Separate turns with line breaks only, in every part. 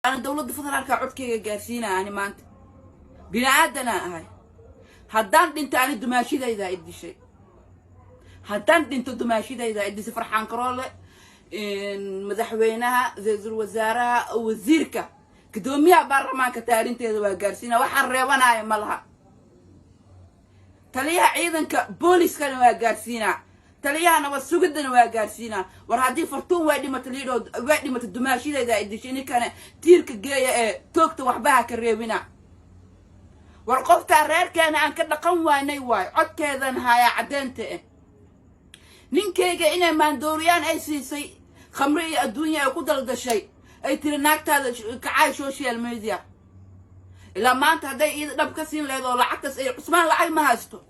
Ana dowladda federaalka codkayga gaarsiinaya. Ani maanta bini aadanaa ahay. Haddaan dhinto, ani dumaashidaydaa i dishay. Haddaan dhinto, dumaashidaydaa i dishay. Farxaan Karoole, madaxweynaha, ra-iisul wasaaraha, wasiirka, guddoomiyaha baarlamaanka, taarinteeda waa gaarsiinaya. Waxaan reebanaya ma laha. Taliyaha ciidanka booliskana waa gaarsiinaa, taliyaha nabad sugidana waa gaarsiinaa. War haddii Fartuun waa dhimata liidhoo, waa dhimata, dumaashidayda ay dishay. Ninkana tiirka geeya ee toogta, waxbaha ka reebina. War qoftaa reerkeena aan ka dhaqan waanay waayo, codkeedan hayaa caddeynta eh. Ninkayga inay maandooriyaan ay siisay, khamre iyo adduunya ay ku daldashay, ay tiri naagtaada kacay social media. Ilaa maanta hadday iida dhab ka siin lahayd oo lacagtaas ay, Cusmaan lacag ma haysto,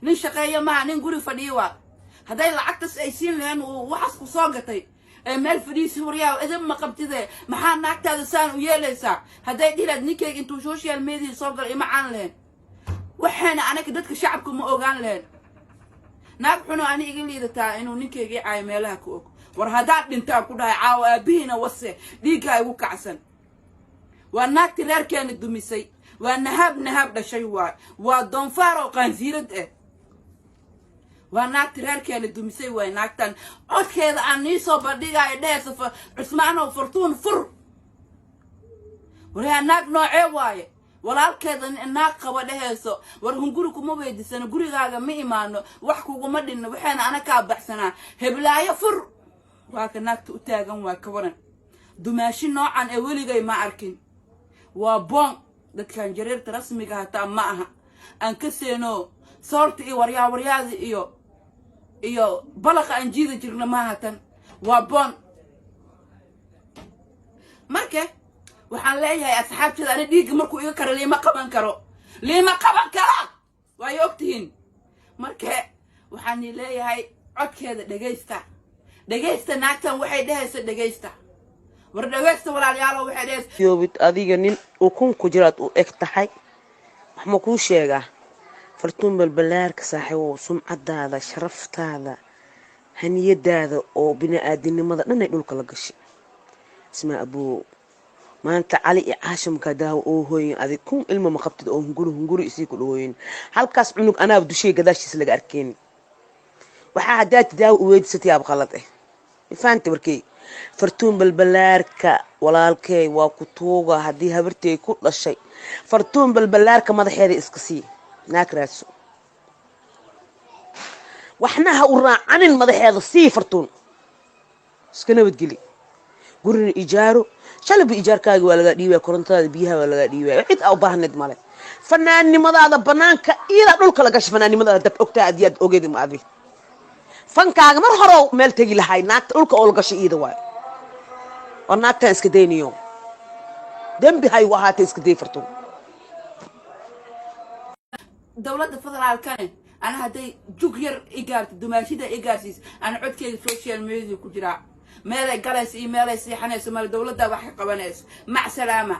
nin shaqeeya maha, nin guri fadhiya waa. Hadday lacagtaas ay siin laheen uu waxaas ku soo gatay ee meel fadhiisi, waryaa, idin ma qabtide, maxaa naagtaada saan u yeelaysaa, hadday dhihi lahayd, ninkayga intuu social media soo galay ima caan lahayn. Waxayna anaga dadka shacabka ma ogaan lahayn. Naag xuno ani iga liidataa inuu ninkayga i caayo meelaha ka og. War haddaan dhintaan ku dhahay caawa, aabihiina wase, dhiiggaa igu kacsan. Waa naagti reerkeena dumisay, waa nahaab nahaab dhashay waay, waa doonfaar oo qaansiirad ah. Waa naagti reerkeena dumisay waay. Naagtan codkeeda aan nii soo bandhigaayo dhehaysa, "Cusmaanow, Fartuun fur." Waryaa, naag noocee waaye? Walaalkeeda naag qaba dhehayso, "War hunguri kuma weydiisano, gurigaaga ma imaano, wax kuguma dhinno, waxayna ana kaa baxsanaa, heblaayo fur." Waa ka naagta u taagan. Waa ka waran dumaashi noocan ee weligay ma arkin. Waa boon dadkan jareerta rasmiga hataa ma aha. Aan ka seeno soorta iyo waryaa waryaada iyo balaqa aan jiida jirna maaha. Tan waa boon. Marka waxaan leeyahay asxaabteeda, ani dhiigga markuu iga karo liima qaban karo, liima qaban karo, waay ogtihiin. Marka waxaan leeyahay codkeeda dhegaysta, dhegaysta. Naagtan waxay dhehaysa dhegaysta. War dhegaysta, walaalayaalo, waxay dhehaysa.
Yoobid adiga nin ukun ku jiraad u eg tahay. Wax ma kuu sheegaa, Fartuun Balbalaarka? Saaxiibow, sumcadaada, sharaftaada, haniyadaada oo bini-aadinimada dhan ay dhulka la gashay. Ismaa abuu, maanta Cali iyo Caashamkaa daawo oo hooyin. Adig kun ilma ma qabtid oo hunguri hunguri isii ku dhawooyin. Halkaas cunug anaaba dushey gadaashiisa laga arkeen. Waxaa haddaad daawo u weydiisatay aab qalad eh. Faanta warkey, Fartuun Balbalaarka, walaalkey, waa ku tuuga. Haddii habartey ku dhashay, Fartuun Balbalaarka madaxeeda iska sii, naag raadso, waxna ha u raacanin. Madaxeeda sii, Fartuun, iska nabadgeli. Gurina ijaaro, shalayba ijaarkaaga waa lagaa dhiibaya, korontada, biyaha waa lagaa dhiibaya. Cid aa u baahneed male. Fanaannimadaada banaanka iyadaa dhulka la gashay. Fanaannimadaada dab ogtaa, adii aad ogeed ma adi fankaaga mar horow meel tegi lahay. Naagta dhulka oo la gashay iida waayo. War naagtaan iska dayniyo, dembi hay u ahaatee, iska day, Fartuun.
Dowladda federaalkane, ana hadday jug yar i gaarto, dumaashida i gaarsiis, ana codkeyga social media ku jiraa. Meelay galaysa iyo meelay siixanayso male. Dowladdaa wax ka qabanayso. Mac salaama.